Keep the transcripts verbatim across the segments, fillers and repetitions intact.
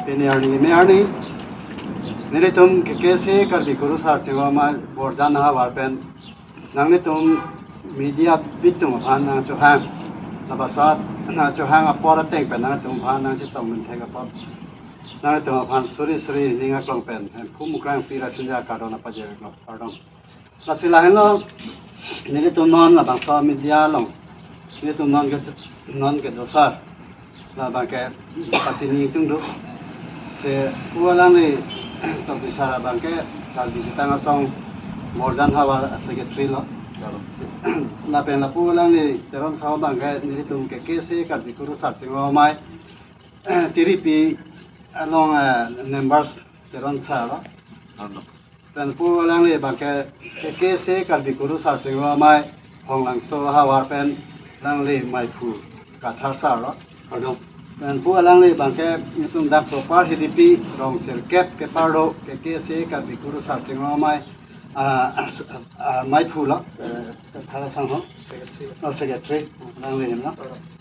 Pini arni, me arni, nelitum K K C Karbi Kurusar Chingrum Amei Borjan ahavar pen nanglitum media bitum aphan nangchohang, labangso nangchohang apor ateng pen nanglitum aphan nangchetong minthek apot, nanglitum aphan suri suri ning aklong pen Hemphu Mukrang Pi Rasinja kardom pajirlo, kardom. Lasi lahenlo, nelitum non labangso media along, nelitum non ke, non kedo sar, labang ke pachini tung do. Si pu alangli Tokbi sar abang ke Karbi Jutang Asong Borjan ahavar secretary lo. Lapen lapu alangli Teron sar abang ke nelitum K K C Karbi Kurusar Chingrum Amei tiripi along, eh, members Teron sar lo. Pen pu alangli abang ke K K C Karbi Kurusar Chingrum Amei Khonglangso ahavar pen alangli maiphu kathar sar lo. Pen pu alangli abang ke nelitum dak topar hidipi rong sirkep kepar do K K C Karbi Kurusar Chingrum Amei, ah, ah, maiphu lo, eh, kathar asangho. Secretary. Oh, secretary, alangli lo.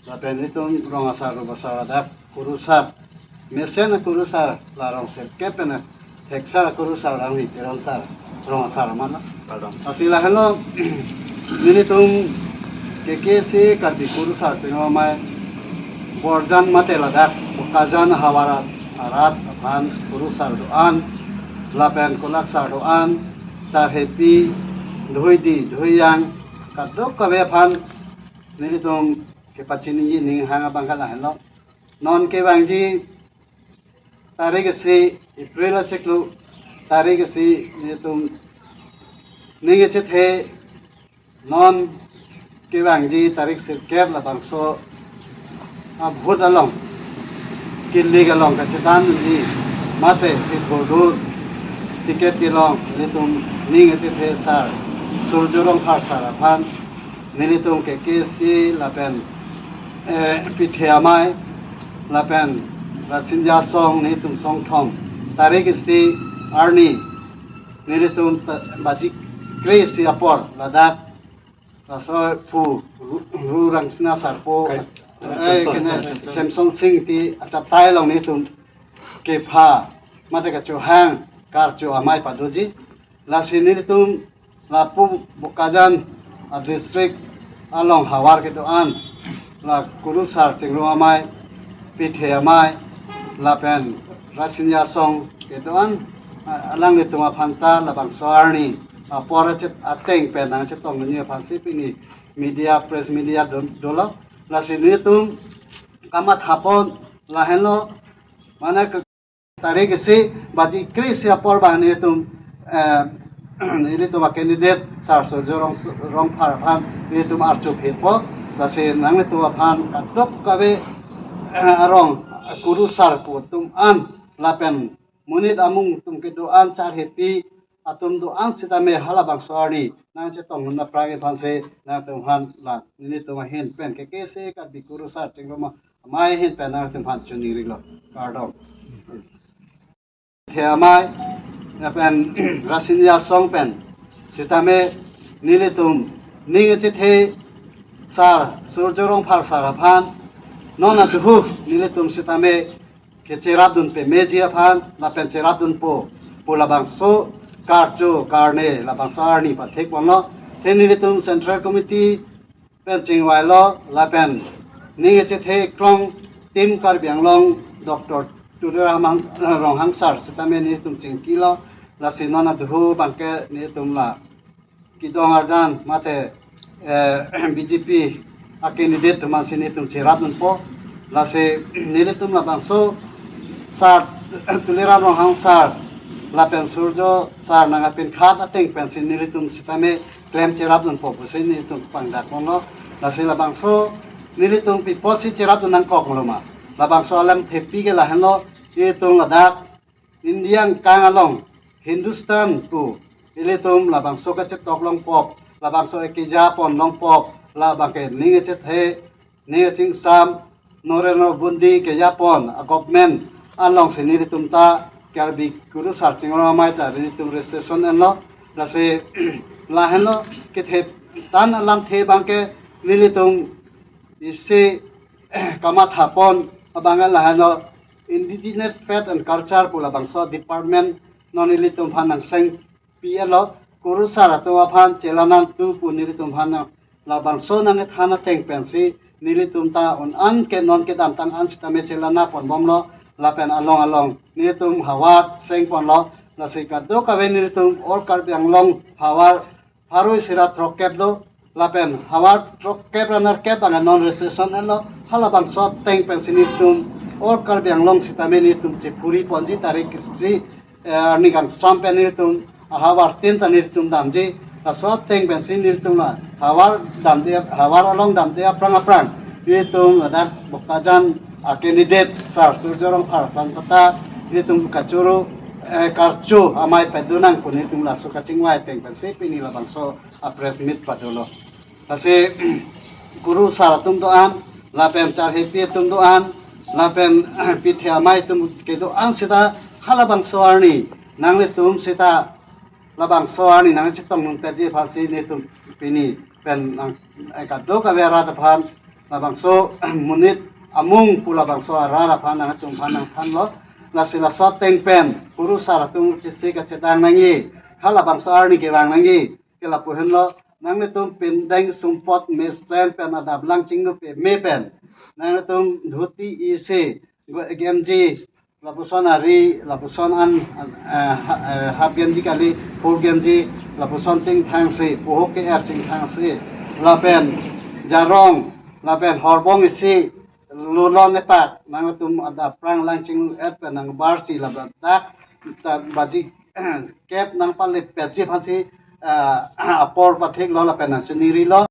Lapen nelitum rong asar, rong asar dak kurusar. Mesen kurusar, la rong sirkep pen theksar kurusar alangli Teron sar, rong asar amat lo. Lasi lahenlo, nelitum K K C Karbi Kurusar Chingrum Amei Borjan mate ladak Bokajan ahavar arat aphan kurusar do-an, lapen kulaksar do-an, charhepi, dhuidi, dhuiyang, kadokave aphan nelitum kepachiniji ning hang abang ke lahenlo. Non kevangji tarik isi April achiklo, tarik isi nelitum ning kechethe, non kevangji tarik sirkep labangso abhut along, kilik along kachethanji mate pithodur ticket kelong nelitum ning kechethe sar Surjo Rongphar sar aphan nelitum K K C lapen, eh, Pithe Amei lapen Rasinja Asong nelitum songthom tarik isi arni nelitum ta-, baji kre-isi apor ladak laso pu Ru-, Ru Rangsina Sarpo, Kai-, eh, Samson, kene Samson. Samson Sing ti achatai along nelitum kepha mate kachohang karcho amei padoji. Lasi nelitum lapu Bokajan a district along havar kedo-an, la Kurusar Chingrum Amei, Pithe Amei, lapen Rasinja Asong kedo-an, a-, alanglitum aphan ta labangso arni apor achet ateng pen nangchetongji aphansi pini media, press media do-, dolo. Lasi nelitum kamathapon lahenlo, mane ke tarik isi baji kre-isi apor abang nelitum, eh, nelitum a candidate sar Surjo Rong, Rongphar aphan nelitum archo phitpo. Lasi nanglitum aphan kadokave, eh, arong kurusar pu atum an lapen monit amung atum kedo-an, charhepi atum do-an sitame halabangso arni nangchetongdun aphrang aphansi nangtum aphan la nelitum ahin pen K K C Karbi Kurusar Chingrum Amei ahin pen nangtum aphan choningri lo, kardom. Pithe Amei lapen Rasinja Asong pen sitame nelitum ning kechethe sar Surjo Rongphar sar aphan non aduhu nelitum sitame kecherapdun pemeji aphan lapen cherapdunpo pu labangso karcho karne labangso arni pathekponlo. Te nelitum Central Committee pen chingvailo lapen ning kechethe krong Team Karbi Anglong Doctor Tuliram Hang-, Ronghang sar sitame nelitum chingkilo. Lasi non aduhu abang ke nelitum la kedong arjan mate, eh, B J P a candidate atum ansi nelitum cherapdunpo. Lasi nelitum labangso sar Tuliram Ronghang sar lapen Surjo sar nangpinkhat ateng pensi nelitum sitame klem cherapdunpo pusi nelitum pangdakponlo. Lasi labangso nelitum pi apotsi cherapdun nangkoklo ma? Labangso alamthepi ke lahenlo, nelitum ladak India angkang along Hindustan pu ilitum labangso kachetok longpop, labangso ekeja pon longpop, labang ke ning kechethe, ning kachingsam, Narendra Modi kejapon a government alongsi nelitum ta Karbi Kurusar Chingrum Amei ta nelitum registration enlo. Lasi lahenlo, kethe tan alamthe abang ke nelitum isi kamathapon abang lahenlo. Indigenous Faith and Culture pu labangso department non nelitum aphan nang seng P L o, kurusar atum aphan chelang nangtu pu nelitum aphan nang labangso nangthan ateng pensi nelitum ta un an ke non kedamtang an sitame chelang ponbomlo, lapen along along nelitum havar seng ponlo, lasi kadokave nelitum All Karbi Anglong havar pharo isi ra throkkep do, lapen havar throkkep ra nerkep abang non registration lo, halabangso ateng pensi nelitum All Karbi Anglong sitame nelitum chephuri ponji tarik isi, eh, arni kangsam pen nelitum ahavar tin ta nelitum damji, laso ateng pensi nelitum la havar damde, havar along damde aphrang aphrang nelitum ladak Bokajan a candidate Sir Surjya Rongphar aphan pata nelitum kachoro, eh, karcho amei padu nang pu nelitum laso kachingvai ateng pensi pini labangso a press meet padolo. Lasi kurusar atum do-an, lapen charhepi atum do-an, lapen pithe amei atum kedo-an sita halabangso arni nanglitum sita labangso arni nangchetong nung peji aphansi nelitum pini pen nang, eh, kadokave arat aphan labangso monit amung pu labangso arat aphan nangtum aphan nangthanlo, lasi laso ateng pen kurusar atum chisi kachedang nangji, halabangso arni kevang nangji ke lapu henlo, nanglitum pindeng sumpot mesen pen adap lang chinglu peme pen nanglitum dhoti isi, genji, lapuson ari, lapuson an, eh, ha-, eh, half genji kali, full genji, lapuson chingthangsi, pohok ke-er chingthangsi, lapen jarong, lapen horbong isi, lulon epak, nangtum adap aphrang lang ching-et pen nang barsi ladak ta baji kep nangpale petji aphansi, eh, apor pathiklo lapen nangchini rilo.